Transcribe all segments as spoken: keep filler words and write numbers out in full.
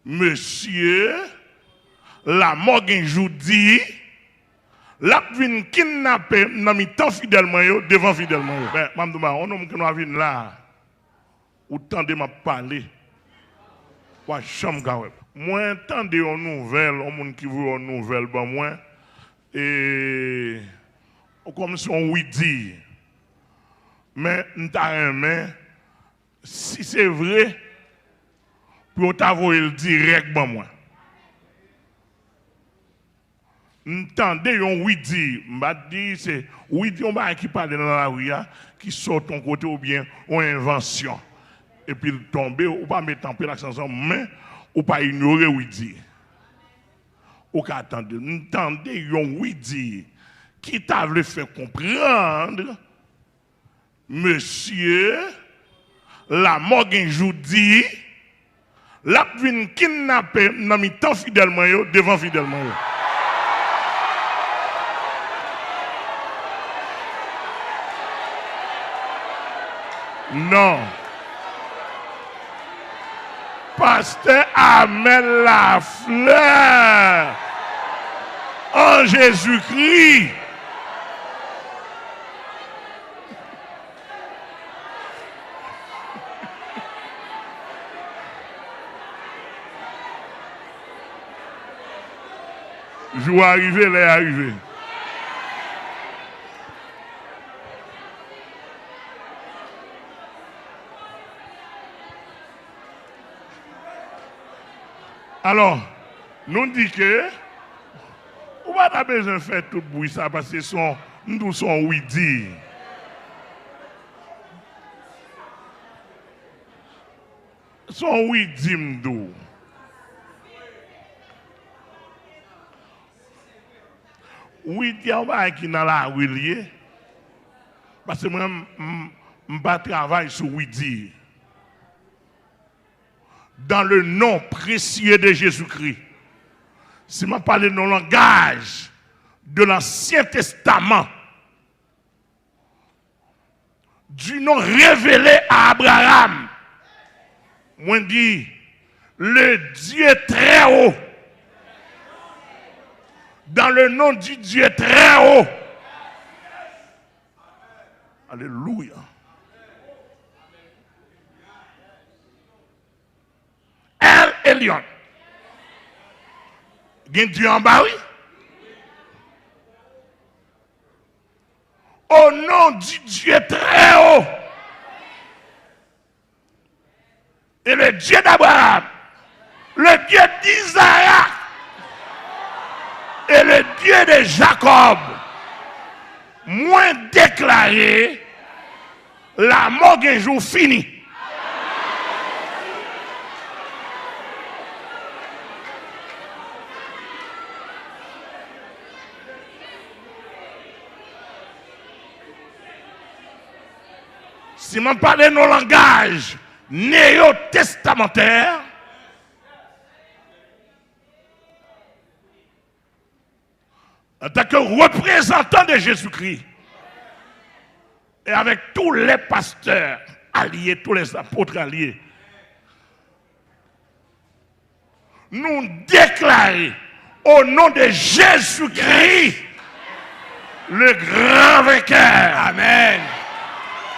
Mesye, lamò gen jou di l ap vin kidnape m nan mitan fidèl mwen yo, devan fidèl mwen yo. Men, m ap di w bagay, yon nonm ke nou a vin la, ou tande m ap pale, w a janm ka wè m. Mwen tande yon nouvèl, yon moun ki voye yon nouvèl ban mwen, e kòmsi yon wi di. Men, m ta renmen, si se vre, pou yo ta voye l dirèk ban mwen. M tande yon wi di, m pa t di se wi di yon bagay ki pale nan lari a, ki sot yon kote oubyen yon envansyon. Epi l tonbe, ou pa met anpil aksan san, men ou pa inyore wi di. Ou ka tande l. M tande yon wi di ki ta vle fè konprann, mesye, lamò gen jou di l ap vin kidnape m nan mitan fidèl mwen yo, devan fidèl mwen yo. Non. Pastè Amel Lafleur, an Jezikri. Jou a rive, lè a rive. Alò, nou di ke ou pa ta bezwen fè tout bri sa, paske se yon, m di w se yon wi di. Se yon wi di m di w. Wi di a yon bagay ki nan lari l ye. Paske mwen, m, m, m pa travay sou wi di. Dans le nom précieux de Jésus-Christ, si m ap pale nan langaj de l'Ancien Testament, du nom révélé à Abraham, mwen di, le Dieu très haut, dans le nom du Dieu très haut. Alelouya. El Elyon. Gen Dye anba, wi. Au nom du Dieu très haut et le Dieu d'Abraham, le Dieu d'Isaac et le Dieu de Jacob, mwen deklare lamò gen jou fini. Si m ap pale nan langaj neyotestamantè, en tant que représentant de Jésus-Christ, et avec tous les pasteurs alliés, tous les apôtres alliés, nou deklare, au nom de Jésus-Christ, le grand vainqueur. Amen.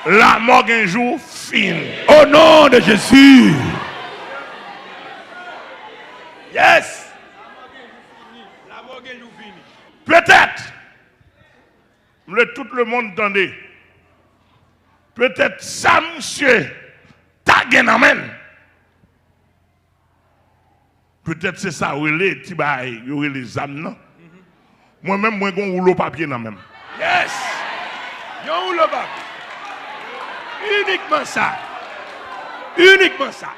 Lamò gen jou fini. Au nom de Jésus. Yes. Petèt, m vle tout lemonn tande, petèt sa misye ta gen nan men l, petèt se sa yo rele ti bagay yo rele zam nan. Mwen menm, mwen gen yon woulo papye nan men m. Yes! Yon woulo papye. Inikman sa. Inikman sa.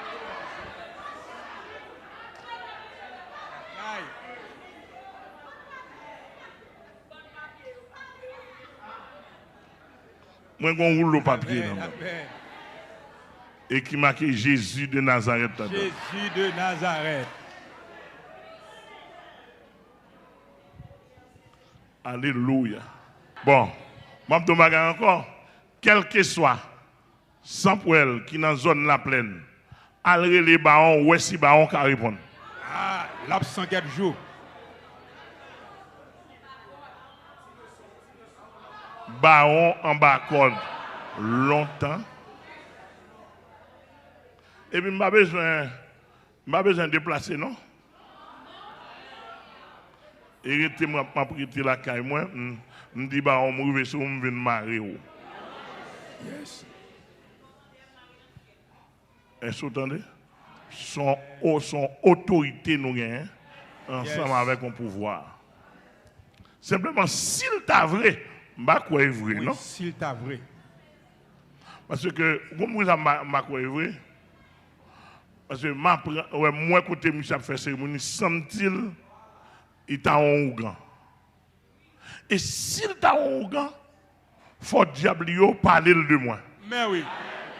Mwen gen yon woulo papye nan men m. E ki make Jezi de Nazarèt ladan. Jezi de Nazarèt. Alelouya. Bon, m ap di yon bagay ankò. Kèlkeswa Sanpwèl ki nan zòn Laplèn, al rele bawon, wè si bawon ka reponn. L ap san kèk jou. Bawon anba kòd lontan. Epi m pa bezwen, m pa bezwen deplase non. E rete m ap, m ap rete lakay mwen, m, m di bawon m rive sou ou, m vin mare w. Yes. Èske w tande? Se yon o- se yon otorite nou genyen ansanm Yes. avèk yon pouvwa. Senpleman, si l ta vre, m pa kwè e vre Wi, non. Si l ta vre. Paske, ou konprann sa m pa m pa kwè e vre? Paske m aprann, wè, m wè kote misye ap fè seremoni, sanmdi l, li ta yon ougan. E si l ta yon ougan, fò dyab li yo pale l de mwen. Men wi,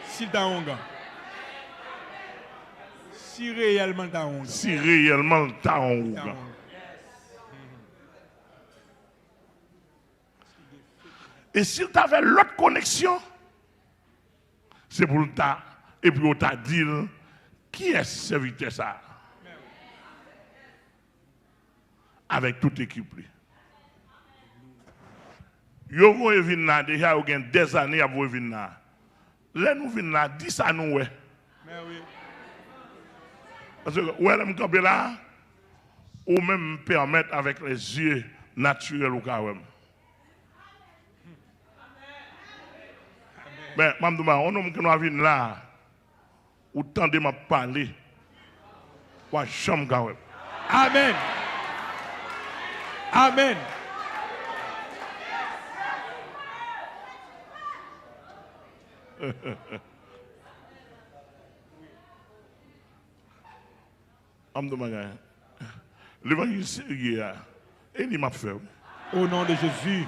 si l ta yon ougan. Si reyèlman l ta yon ougan. Si reyèlman l ta yon Li ta ougan. yon ougan. E si l ta fè lòt koneksyon, se pou l ta, epi yo ta di l, kiyès sèvitè sa a? Avèk tout ekip li. Yo voye vin la, deja yo gen dèzane y ap voye vin la. Lè nou vin la, di sa nou wè. Men wi. Paske, ou wè lè m kanpe la, ou menm m pèmèt avèk lè zye natirèl ou ka wè m. Men, m ap di w, yon nonm ke nou a vin la, ou tande m ap pale, w a janm ka wè m. Amèn. Amèn. An m di w bagay. Levanjil serye a, e li m ap fè wi. Au nom de Jésus.